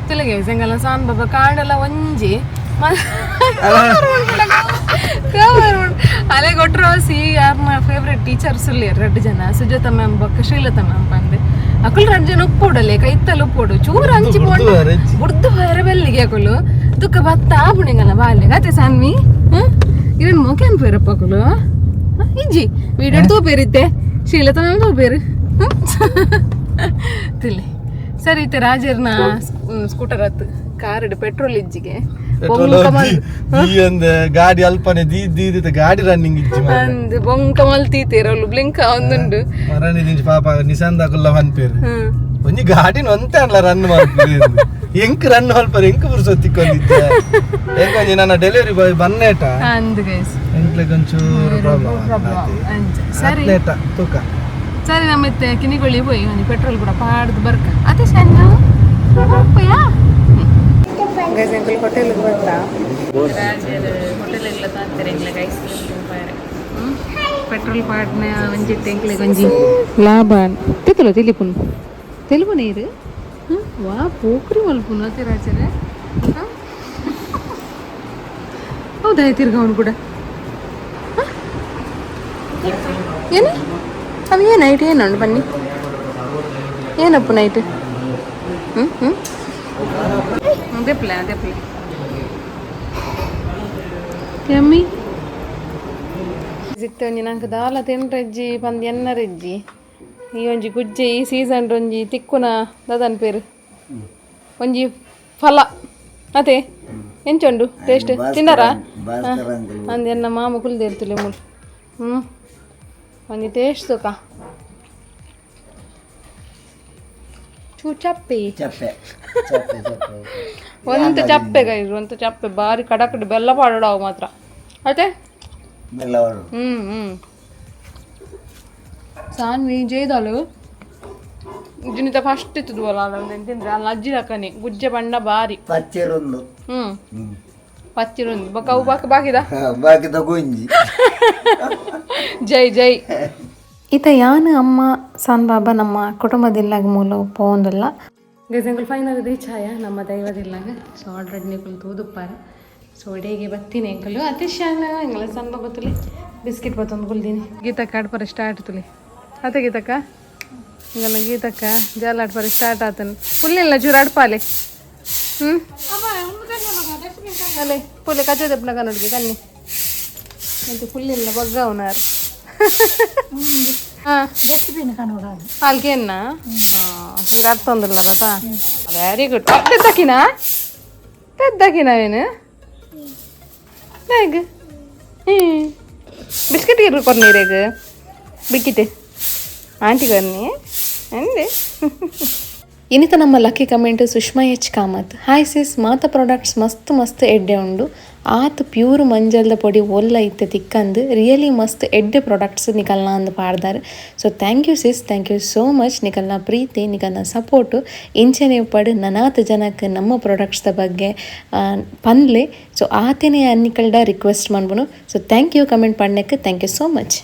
ತುಲೆಗೆ ಸೆಂಗಲ ಸಾನ್ ಬಾಬಾ ಕಾಂಡಲ ಒಂಜಿ ಅಲೆ ಕೊಟ್ರೋಸಿ ಯಾರ್ನ ಫೇವ್ರೆಟ್ ಟೀಚರ್ಸ್ ಉಲ್ಲೇರ್ ರಡ್ಡು ಜನ, ಸುಜಾತ ಮ್ಯಾಮ್ ಬೊಕ್ಕ ಶ್ರೀಲತಾ ಮ್ಯಾಮ್ ಪಂದೆ. ಅಕುಲು ರಡ್ಡು ಜನ ಉಪ್ಪುಡಲೆ ಕೈತಲ್ ಉಪ್ಪುಡು ಚೂರು ಅಂಚಿ ಪೋಂಡು ಬುಡ್ದು ಹೋಯರೆ ಬೆಲ್ಲಿಗೆ ಅಕುಲು ದುಕ್ಕ ಬತ್ತ ಆಪುಣಿಂಗಲ ಬಾಲ್ಯ ಅತೆ ಸಾನ್ವಿ ಇರನ್ ಮೋಕೆ ಅನ್ಪೇರಪ್ಪ ಅಕುಲು ಇಜ್ಜಿ ವೀಡಿಯೋ ತೂಪೇರಿತ್ತೆ ಶ್ರೀಲತಾ ಮ್ಯಾಮ್ ತೂಪೇರು ತಿಳಿ. ಸರಿ ಇತ್ತೆ ರಾಜರ್ನ ಸ್ಕೂಟರ್ ಹತ್ತು ಕಾರ್ ಪೆಟ್ರೋಲ್ ಇಜ್ಜಿಗೆ ಗಾಡಿ ಅಲ್ಪನೆ ದೀ ದೀ ಗಾಡಿ ರನ್ನಿಂಗ್ ಇಜ್ಜಿ ಅಂದ್ ಬೊಂಕ ಮಲ್ತೀತೇರಲ್ಲು ಬ್ಲಿಂಕ ಒಂದುಂಡು ಮರನಿ ದಿಂಚಿ ಪಾಪ ನಿಸಂದ ಕುಲ್ಲ ಪನ್ಪೇರು ಒಂಜಿ ಗಾಡಿನ ಒಂತೆ ಅನ್ಲ ರನ್ ಮಲ್ಪುದು ಎಂಕ್ ರನ್ ಮಲ್ಪರೆ ಎಂಕ್ ಪುರ್ಸೊತ್ತು ತಿಕ್ಕೊಂದಿತ್ತೆ ಎಂಕ್ ಒಂಜಿ ನನ್ನ ಡೆಲಿವರಿ ಬಾಯ್ ಬನ್ನೇಟ ಅಂದ್ ಗೈಸ್ ಎಂಕ್ಲೆಗ್ ಒಂಚೂರು ಪ್ರಾಬ್ಲಮ್ ಸರಿ ತೂಕ ಸರಿ ನಮ್ಮ ಇತ್ತೆ ಕಿನಿಗೊಳ್ಳಿ ಪೋಯಿ ಒಂಜಿ ಪೆಟ್ರೋಲ್ ಕೂಡ ಪಾಡ್ದು ಬರ್ಕ ಅತೆ ಸಣ್ಣ. ಗೈಸ್, ಎಂಕುಲು ಹೋಟೆಲ್ಗೆ ಬರ್ತಾ ಹೋಟೆಲ್ ತಾಂತಾರೆ. ಎಂಕ್ಲೆಗ್ ಐಸ್ ಕ್ರೀಮ್ ತಿನ್ಪಾರೆ. ಪೆಟ್ರೋಲ್ ಪಾಡ್ನ ಒಂಜಿ ಎಂಕ್ಲೆಗ್ ಒಂಜಿ ಲಾಭ. ತಿತ್ತುಲ ತಿಳಿಪುನು ತೆಲುಗು ನೀರು ವಾ ಪೋಕ್ರಿ ಮಲ್ಪುನು ಅತಿ ರಾಜರೇ. ಹೌದಾ? ತಿರ್ಗ ಅವನು ಕೂಡ ಏನು ಅವು ಏನು ನೈಟ್ ಏನು ಉಂಟು ಬನ್ನಿ. ಏನಪ್ಪ ನೈಟ್? ಹ್ಞೂ ಹ್ಞೂ ಅದೇ ಪ್ಲೇ, ಅದೇ ಪ್ಲೇ. ಯಮ್ಮಿ ಸಿಕ್ತ ಒಂಜಿ ನಂಗೆ ದಾಲ ತಿನ್ರೆಜ್ಜಿ ಪಂದ್ ಎನ್ನರೆಜ್ಜಿ. ಈ ಒಂಜಿ ಗುಜ್ಜೆ ಈ ಸೀಸನ್ ಒಂಜಿ ತಿಕ್ಕುನ ದಾದನ್ ಪೇರು ಒಂಜಿ ಫಲ ಅದೇ. ಎಂಚುಂಡು ಟೇಸ್ಟ್? ತಿನ್ನರಾ? ಭಾಸ್ಕರ ಅಂಕಲ್. ಅಂದ್ ಎನ್ನ ಮಾಮ ಕುಲ್ದೇರ್ತುಲೆ ಮುಲ್. ಒಂಜಿ ಟೇಸ್ಟ್ ತುಕ ಚೂ ಚಪ್ಪೆ. ಚಪ್ಪೆ ಚಪ್ಪೆ ಚಪ್ಪೆ. ಒಂತ ಚಪ್ಪೆ ಗೈಸ್, ಒಂತ ಚಪ್ಪೆ. ಬಾರಿ ಕಡಕಡ್ ಬೆಲ್ಲ ಪಾಡೋಡು ಅವು ಮಾತ್ರ ಅತ್ತೆ. ಬೆಲ್ಲವರು. ಹ್ಮ್ ಹ್ಮ್ ಸಾನ್ವಿ ಜೇದಾಳು ಜಿನಿತ ಫಸ್ಟ್ ಇತ್ತದು ಅಲ್ಲ. ತಿಂದ್ರೆ ಅಲ್ಲ ಅಜ್ಜಿ ಅಕ್ಕನೆ ಗುಜ್ಜೆ ಬಣ್ಣ ಬಾರಿ. ಪಚ್ಚಿರುಂದು. ಪಚ್ಚಿರುಂದು ಬೊಕ ಅವು ಬಾಕಿ ಬಾಕಿದ. ಬಾಕಿದ ಗುಂಜಿ. ಜೈ ಜೈ. ಈತ ಯಾನ್ ಅಮ್ಮ ಸಾನ್ ಬಾಬಾ ನಮ್ಮ ಕುಟುಂಬದಿಲ್ಲಾಗ ಮೂಲ ಪೋವೊಂದುಲ್ಲ. ಗೈಸ್, ಎಂಕುಲು ಫೈನಲ್ ರೀಚ್ ಆಯ ನಮ್ಮ ದೈವದಿಲ್ಲಾಗ. ಸೊ ಆಲ್ರೆಡಿ ನಿಕುಲು ತೂದುಪ್ಪಾರೆ. ಸೊ ಇಡೀಗೆ ಬತ್ತೀನಿ ಎಂಕುಲು. ಅತಿಶಾನ ಎಂಗಲ ಸಣ್ಣ ಬತ್ತುಲಿ ಬಿಸ್ಕಿಟ್ ಬತ್ತೊಂದು ಕುಲ್ದೀನಿ. ಗೀತಕ್ಕ ಆಡ್ಪರ ಸ್ಟಾರ್ಟ್ ತುಲಿ ಅತ್ತೆ. ಗೀತಕ್ಕ ಇಂಗಲ್ಲ, ಗೀತಕ್ಕ ಜಾಲ ಆಡ್ಪರ ಸ್ಟಾರ್ಟ್ ಆತನು. ಪುಲ್ಲಿಲ್ಲ ಚೂರು ಆಡ್ಪಾಲೆ. ಅಲ್ಲೇ ಪುಲ್ಲೆ ಕಚ್ಚೆ ದಪ್ಪನ ಕನ್ನಡಿಗೆ ಕನ್ನಿ ಎಂತ ಪುಲ್ಲಿಲ್ಲ ಬಗ್ಗ ಅವನಾರು. ಹಾಂ, ಅಲ್ಕೇನ ಈಗ ಅರ್ಥೊಂದಿಲ್ಲ ತಾತ. Very good. ಪೆದ್ದಕಿನ ಪೆದ್ದಕಿನ ಏನು ಹೇಗೆ? ಬಿಸ್ಕೆಟ್ ಇರು ಕೊರ್ನೀರೇಗ ಬಿಕ್ಕಿತೆ ಆಂಟಿ ಕೊರ್ನಿ ಅಂದೆ. ಇನ್ನಿತ ನಮ್ಮ lucky comment Sushma H Kamath. "Hi sis, ಮಾತ ಪ್ರಾಡಕ್ಟ್ಸ್ ಮಸ್ತ್ ಮಸ್ತ್ ಎಡ್ಡೆ ಉಂಡು. ಆತ್ ಪ್ಯೂರ್ ಮಂಜಲ್ದ ಪೊಡಿ ಒಲ್ಲ ಇತ್ತೆ ತಿಕ್ಕಂದು. ರಿಯಲಿ ಮಸ್ತ್ ಎಡ್ಡೆ ಪ್ರಾಡಕ್ಟ್ಸ್ ನಿಕಲ್ನ" ಅಂದ್ ಪಾಡ್ದಾರೆ. So thank you sis, thank you so much. ನಿಕಲ್ನ Preethi, ನಿಕಲ್ನ support ಇಂಚೆನೆ ಪಡ್. ನನಾತ್ ಜನಕ್ಕೆ ನಮ್ಮ ಪ್ರಾಡಕ್ಟ್ಸ್ದ ಬಗ್ಗೆ ಪನ್ಲೆ. ಸೊ ಆತೇನೆ ನಿಕಲ್ಡ ರಿಕ್ವೆಸ್ಟ್ ಮನ್ಪುನು. ಸೊ thank you comment ಪಣ್ಣಕ್ಕೆ. Thank you so much.